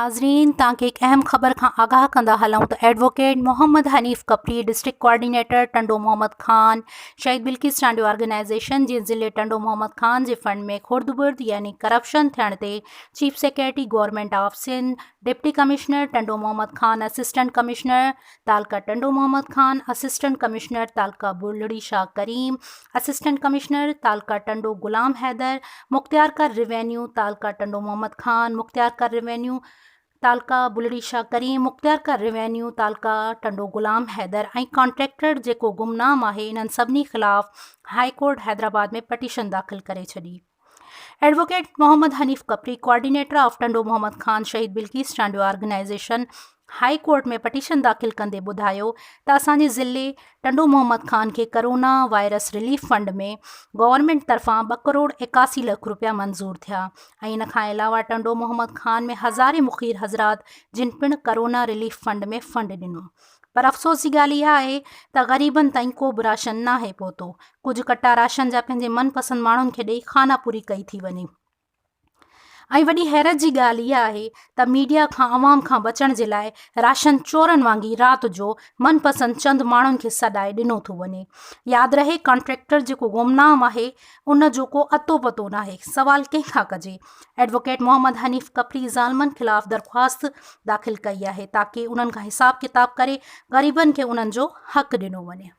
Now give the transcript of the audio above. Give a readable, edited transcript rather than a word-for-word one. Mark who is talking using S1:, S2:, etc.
S1: ناظرين توهان کي هڪ اهم خبر کان آگاهه ڪندا هلون ته advocate Muhammad Hanif Kapri district coordinator Tando Muhammad Khan Shaheed Bilqis Chandio organisation جي ضلعي ٽنڊو محمد خان جي فنڊ ۾ خرد برد يعني ڪرپشن ٿيڻ تي chief secretary government of Sindh deputy commissioner Tando Muhammad Khan assistant commissioner taluka Tando Muhammad Khan assistant commissioner taluka Bulri Shah Karim assistant commissioner taluka Tando Ghulam Haider, mukhtiarkar revenue taluka Tando Muhammad Khan, mukhtiarkar revenue taluka Bulri Shah Karim, mukhtiarkar revenue taluka Tando Ghulam Haider ۽ contractor جيڪو گمنام آهي انهن سڀني خلاف هائي ڪورٽ حيدرآباد ۾ پٽيشن داخل ڪري ڇڏي. Advocate Muhammad Hanif Kapri coordinator of Tando Muhammad Khan Shaheed Bilqis Chandio organisation high court ۾ petition داخل ڪندي ٻڌايو ته اسان جي ضلعي ٽنڊو محمد خان کي corona virus relief fund ۾ government طرفان ٻه ڪروڙ 81 لک روپيا منظور ٿيا ۽ ان کان علاوه ٽنڊو محمد خان ۾ هزارين مخير حضرات جن پڻ ڪرونا رليف فنڊ ۾ فنڊ ڏنو پر افسوس جي ڳالهه اها آهي ته غريبن تائين ڪو به راشن ناهي پهتو. ڪجهه ڪٽا راشن جا پنهنجي من پسند ماڻهن کي ڏئي خانه پوري ڪئي ٿي وڃي. ۽ وڏي حيرت جي ڳالهه اها آهي ته ميڊيا کان عوام کان بچڻ جي لاء راشن چورن وانگي رات جو من پسند چند ماڻهن کي سڏائي ڏنو ٿو وڃي. ياد رهي ڪانٽريڪٽر جيڪو گمنام آهي ان جو ڪو اتو پتو ناهي. سوال ڪنهن کان ڪجي؟ ايڊووڪيٽ محمد حنيف ڪپري ظالمن خلاف درخواست داخل ڪئي آهي تاڪه انهن کان حساب ڪتاب ڪري غريبن کي انهن جو حق ڏنو وڃي.